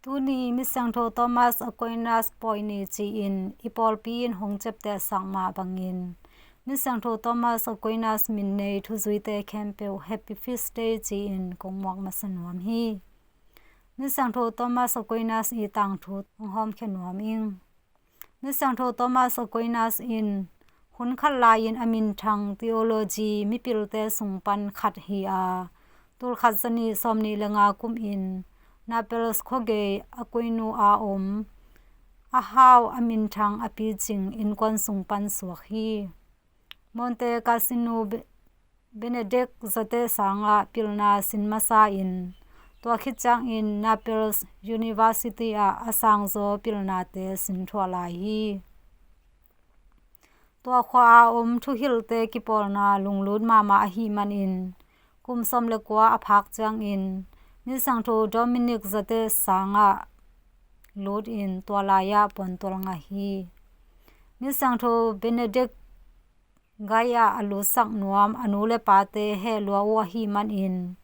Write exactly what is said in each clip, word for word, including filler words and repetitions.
Tuni Misiangtho Thomas Aquinas pawi ni ci-in i pawlpi in hong ciaptehsak mah bangin Misiangtho Thomas Aquinas min nei thuzuite khempeuh Happy Feast Day ci-in kong muak masa nuam hi. Misiangtho Thomas Aquinas i tangthu hong hawmkhia nuam ing. Misiangtho Thomas Aquinas in hun khat lai-in a minthang theology mipilte sung pan khat hi a, tulkhat zanih sawmnih le nga kum in Naples khuagei Aquino a om a hau a minthang a picing innkuan sung pan suak hi. Monte Cassino Be- Benedict zate sangah pilna sin masa in tua khit ciangin Naples University ah a sangzaw pilnate sin thuah lai hi. Tua khua a om thuhilhte kipawlna lunglut mahmah ahih manin kum sawm le kua a phak ciangin Misiangtho Dominic zate sangah lut in tua lai-ah puantual ngah hi. Misiangtho Benedict gai-ah a lutsak nuam a nu le pate heh lua uh ahih manin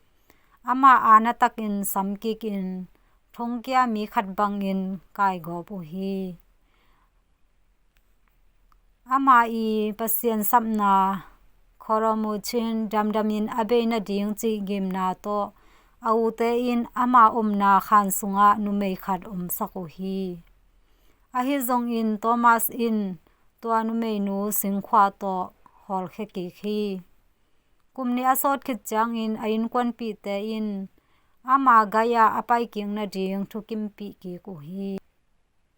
amah aana takin samkik in thongkia mi khat bangin kaigawp uh hi. Amah i Pasian sapna Coromuchin damdamin a bei nading cih gimna tawh a ute in ama omna khan sungah numei khat omsak uh hi. Ahi zongin Thomas in tua numeinu singkhua tawh hawlkhia kik hi. Kum nih a sawt khit ciangin a innkuanpihte in ama gai-ah a paikik nading thukimpih kik uh hi.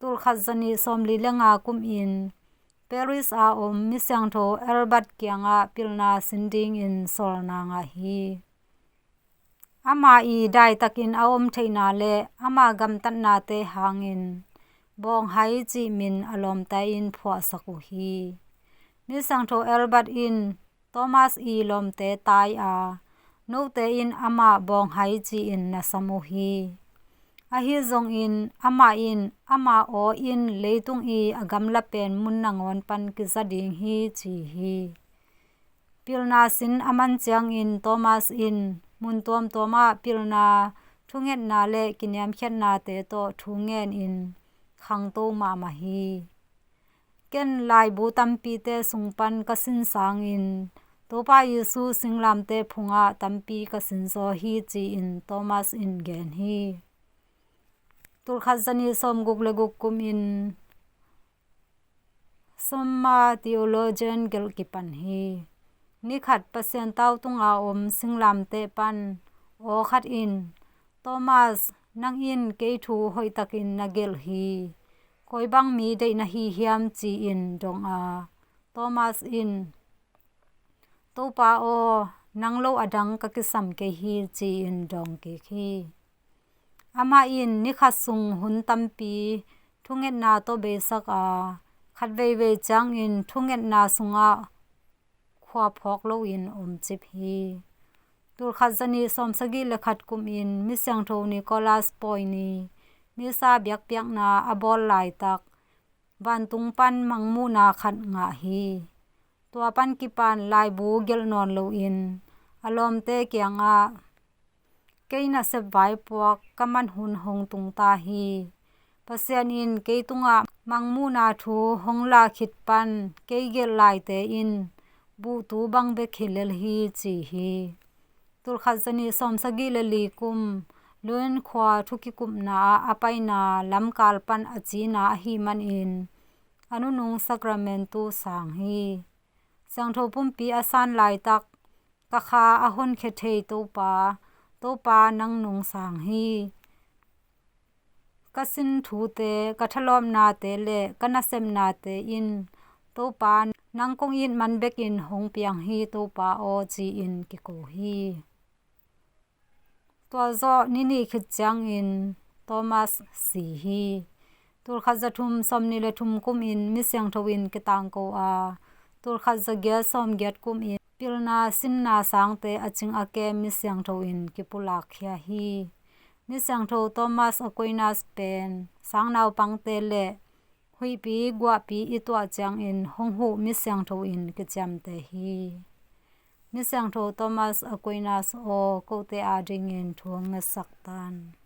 Tulkhat zanih sawmli le nga kum in Paris a om Misiangtho Albert kiangah pilna sin dingin sawlna ngah hi. Ama i daitakin a om theihna le ama gamtatnate hangin Bawnghai cih min a lawmte in phuahsak uh hi. Misiangtho Albert in Thomas i lawmte tai a, note in amah Bawnghai ci-in na sam uh hi. Ahi zongin amah in ama aw in leitung i a gamla pen mun nangawn pan kiza ding hi ci hi. Pilna sin a man ciangin Thomas in mun tuamtuam ah pilna thungetna le kiniamkhiatnate tawh thu ngen in khangto mahmah hi. Ken laibu tampite sung pan ka sin sangin Topa Jesu singlamte phungah tampi ka sinzaw hi ci-in Thomas in gen hi. Tulkhat zanih sawmguk le guk kum in Summa Theologian gelh kipan hi. Nikhat Pasian tautunga om singlamte pan aw khat in, Thomas, nang in kei thu hoihtakin na gelh hi. Koi bang mi deih na hi hiam ci-in dong a, Thomas in, Topa aw, nang lo adang ka kisam kei hi ci-in dawng kik hi. Amah in nikhat sung hun tampi thungetna tawh beisak a, khat veivei ciangin thungetna sungah khua phawk loin omcip hi. Tulkhat zanih sawmsagih le khat kum in Misiangtho Nicholas pawi ni misa biakpiakna a bawl laitak vantung pan mangmuhna khat ngah hi. Tua pan kipan laibu gelh nawn loin a lawmte kiangah, kei nasep vaipuak ka man hun hong tung ta hi. Pasian in kei tungah mangmuhna thu hong lah khit pan kei gelh laite in buhtu bang bek hi lel hi ci hi. Tulkhat zanih sawmsagih le li kum Lyon khua thukikupna ah a paina lamkal pan a cina ahih manin a nunung Sacramentu sang hi. Siangtho pumpi a san laitak ka kha a honkhia thei Topa, Topa nang nung sang hi. Ka sin thute, ka thalawpnate le ka nasepnate in Topa nang kong it man bekin hong piang hi Topa aw ci-in kiko hi. Tua zawh ni nih khit ciangin Thomas si hi. Tulkhat zathum sawmnih le thum kum in Misiangtho in kitangko a, tulkhat zagiat sawmgiat kum in pilna sinna sangte a cing a kem Misiangtho in kipulakkhia hi. Misiangtho Thomas Aquinas pen sangnaupangte le huihpi guahpi i tuah ciangin hong huh Misiangtho in kiciamteh hi. Misiangtho Thomas Aquinas aw, kote adingin thu hong ngetsak tan.